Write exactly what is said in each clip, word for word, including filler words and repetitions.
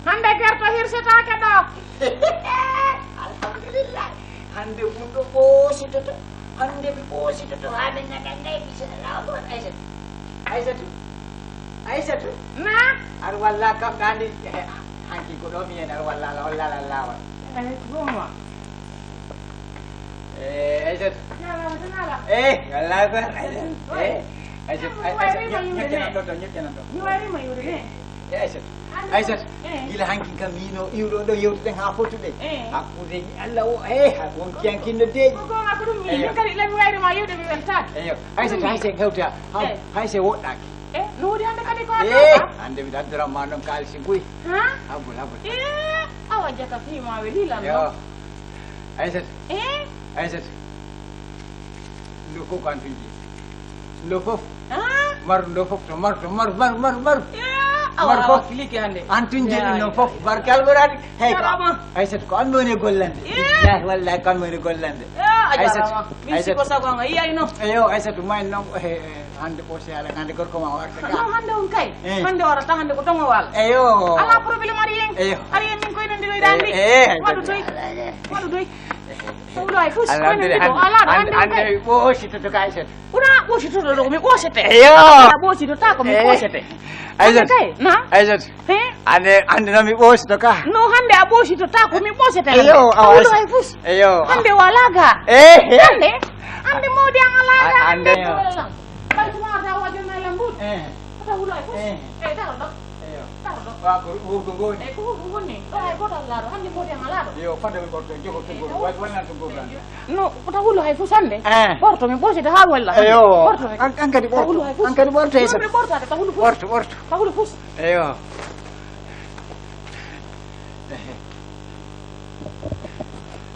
Hannde gerto hirsetaake ɗo. Alhamdulillah. Hannde bunɗo ɓoositoto. Hannde mi ɓoositoto haa ɓe ngaɗa ngay bismillah. Aysatu. Aysatu. Aysatu. Na? Ar walla kam ɗaandi. Hanki ko ɗo mi en ar walla ala walla ala laawol. Ay, bon. Eh, Aysatu. Eh, walla ko Aysatu. Eh, Aysatu. Ay, Aysatu. Ñoƴƴanan ɗo, ñoƴƴanan ɗo. Mi wari ma yude. Eh, Aysatu. Aysatu. Eh. Gila hanki kam yino iwɗo ɗo yewtuɗen haa fotuɗen. Eh. Hakkunde Allah o, eh, wonki hanki no deeƴi. Ko gonga ko ɗum min kadi lami wayde ma yude mi weltaaki. Eyo. Aysatu, hay se hewta. Hay se woɗɗaaki. Eh, no woni hannde kadi ko a Eh, hannde mi daddora ma ɗon kaalisi buy. Ha? Habul, habul. Eh, awa jaka fii ma we lilan Yo. Aysatu. Eh? Aysatu. Ndu ko ko antunji. Ndu fof. Ah? Mar ndu fof to mar to mar mar mar mar. Eh, awa awa kiliki hannde. Antunji ɗum noon fof. Barke alɓuraani. Hey ko. Aysatu ko an woni gollande. Eh. Billahi wallahi ko an woni gollande. Eh, a jarama. Min siko sago nga yiyayno. Eyo Aysatu may noon. Hannde ɓoosi ala hannde gorko ma warta ga. No hannde on kay. Eh. Hannde warata hannde ko tongo wala. Eyo. Ala problème ari en. Eyo. Ari en min koy nondiroy dandi. Eh. Waɗu doy. Waɗu doy. Sowlo ay fus koy nondiroy ala hannde on kay. Ɓoosi to to kay set. Una ɓoosi to to mi ɓoosete. Eyo. Ɓoosi to ta ko mi ɓoosete. Aysatu. Kay na. Aysatu. He? Ande ande no mi ɓoosito ka. No hannde a ɓoosito ta ko mi ɓoosete hannde. Eyo awa. Ay fus. Eyo. Hannde wala ga. Eh. Hannde. Hannde mawdi an ala ga. Hannde. Ɓay tuma ta wajo na lambud. Eh. Kota hulo ay fus. Eh. Eh, daro ɗo. Eyo. Daro ɗo. Wa ko wurgo ngoni. Eh, ko wurgo ngoni. Ɗo ay kota laro. Hannde mawdi an ala ɗo. Yo fadde mi ɓorto jogo to ngoro. Wal wal nan to ngoro. No, ko ta hulo hay fus hannde. Eh. Ɓorto mi ɓoosete haa walla. Eyo. Ɓorto mi. An an kadi ɓorto. An kadi ɓorto e. Ɓorto ɓorto ta hulo fus. Ɓorto ɓorto. Ta hulo fus. Eyo.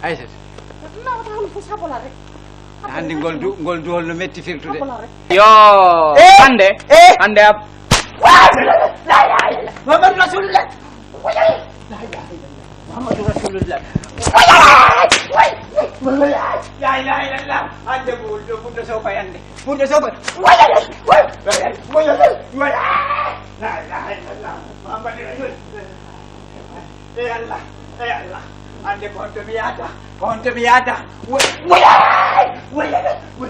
Aysata. No, ta hulo fus habola rek. Hannde ngol du ngol duhol no metti firtude. Yo. Hannde. Hannde ab. Muhammadu Rasulullah. Muhammadu Rasulullah. La ilaha illallah. Hannde ko woni ɗo Fuuta Sooba hannde. Fuuta Sooba. La ilaha illallah. Muhammadu Rasulullah. Ey Allah, ey Allah. Hannde ko honto mi yahata? Ko honto mi yahata? Woy, woy, woy, woy.